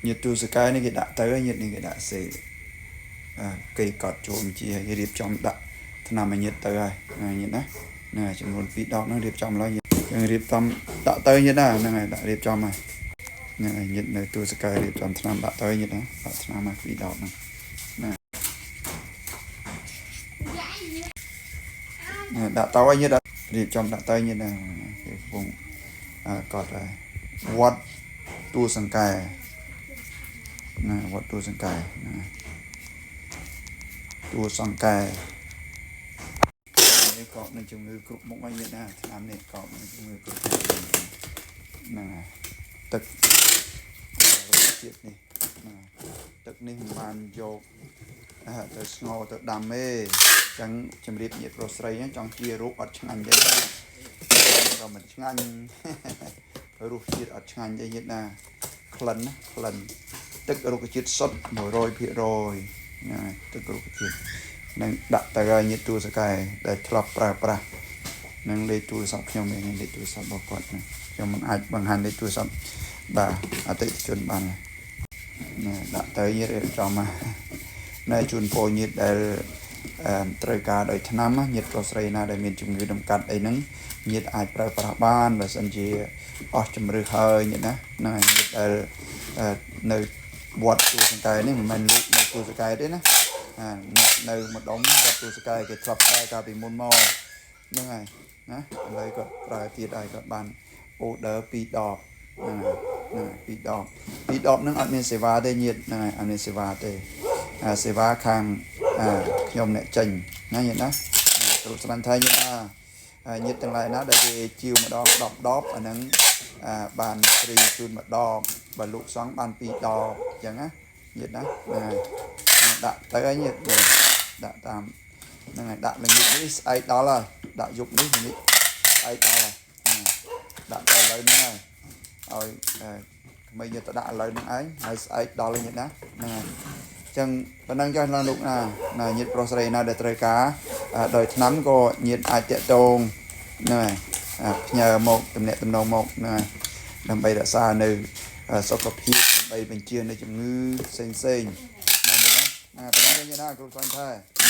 ញាតិទូសកែនេះគេដាក់ទៅហើយញាតិនេះគេដាក់សេអឺគេកត់ចូលបញ្ជាឲ្យរៀបចំដាក់ថ្នាំឲ្យញាតិទៅហើយណាញាតិណាណាចំនួន2ដបហ្នឹងរៀបចំឡើយញាតិយើងរៀបចំដាក់ទៅញាតិណាហ្នឹងហើយដាក់រៀបចំហើយហ្នឹងហើយញាតិនៅទូសកែរៀបចំថ្នាំដាក់ទៅញាតិណាដាក់ថ្នាំមក2ដបហ្នឹងណាដាក់ទៅឲ្យញាតិរៀបចំដាក់ទៅញាតិណាគេកំពុងអឺកត់ហើយវត្តទូសង្កែ ណាវត្តទួលសង្កែណាទួលសង្កែនេះកប់នឹងជំងឺគ្រប់មុខហើយញាតិណាឆ្នាំនេះកប់នឹងជំងឺគ្រប់មុខហ្នឹងហើយទឹករសជាតិនេះណាទឹកនេះមិនបានយកអើទៅស្ងោរទៅដាំទេអញ្ចឹងជំរាបញាតិប្រុសស្រីហ្នឹងចង់ជារូបអត់ឆ្ងាញ់ទេក៏មិនឆ្ងាញ់ រសជាតិអត់ឆ្ងាញ់ទេញាតិណាក្លិនណាក្លិន ទឹករុក្ខជាតិសុទ្ធ100%ណាទឹករុក្ខជាតិនឹងដាក់ទៅឲ្យញាតិទូសកែដែលធ្លាប់ប្រើប្រាស់នឹងលេខទូរស័ព្ទខ្ញុំឯងលេខទូរស័ព្ទរបស់គាត់ណាខ្ញុំមិនអាចបង្ហាញលេខទូរស័ព្ទបាទអតិថិជនបានណាដាក់ទៅញាតិរៀបចំមកណែជូនពរញាតិដែលអឺត្រូវការដោយថ្នាំណាញាតិប្រុសស្រីណាដែលមានជំងឺដំកាត់អីហ្នឹងញាតិអាចប្រើប្រាស់បានបើសិនជាអស់ជំរឿហើយញាតិណាហ្នឹងហើយញាតិដែលអឺនៅ វត្តទួលសង្កែនេះមិនមែនលូកនៅទួលសង្កែទេណាអាអ្នកនៅម្ដុំវត្តទួលសង្កែគេធ្លាប់ប្រើកាលពីមុនមកហ្នឹងហើយណាឥឡូវគាត់ប្រើទៀតហើយគាត់បាន order 2ដបហ្នឹងហើយហ្នឹងហើយ2ដប2ដបហ្នឹងអត់មានសេវាទេញាតិហ្នឹងហើយអត់មានសេវាទេអាសេវាខាងអាខ្ញុំអ្នកចេញណាញាតិណាគ្រូស្លាញ់ថៃញាតិណាអាញាតិទាំងឡាយណាដែលគេជាវម្ដង10ដបអាហ្នឹងអាបានព្រីជូនមួយដបបើលោកសង្ឃបាន2ដបអញ្ចឹងណាញាតិណាហ្នឹងហើយដាក់ទៅហើយញាតិដាក់តាមហ្នឹងហើយដាក់ល្ងាចនេះស្អែកដល់ហើយដាក់យប់នេះល្ងាចស្អែកដល់ហើយដាក់ទៅឥឡូវហ្នឹងហើយឲ្យក្មេងយកទៅដាក់ឥឡូវហ្នឹងឯងហើយស្អែកដល់ហើយញាតិណាហ្នឹងហើយអញ្ចឹងប៉ុណ្ណឹងចុះឡើងលោកណាណាញាតិប្រុសស្រីណាដែលត្រូវការដោយថ្នាំក៏ញាតិអាចតាក់ទងហ្នឹងហើយផ្ញើមកតំណាក់តំណងមកហ្នឹងហើយដើម្បីរក្សានៅសុខភាពដើម្បីបញ្ជានៅជំងឺផ្សេងផ្សេងណាញាតិណាណាប៉ុណ្ណឹងញាតិណាគ្រូស្វាញ់ថែ។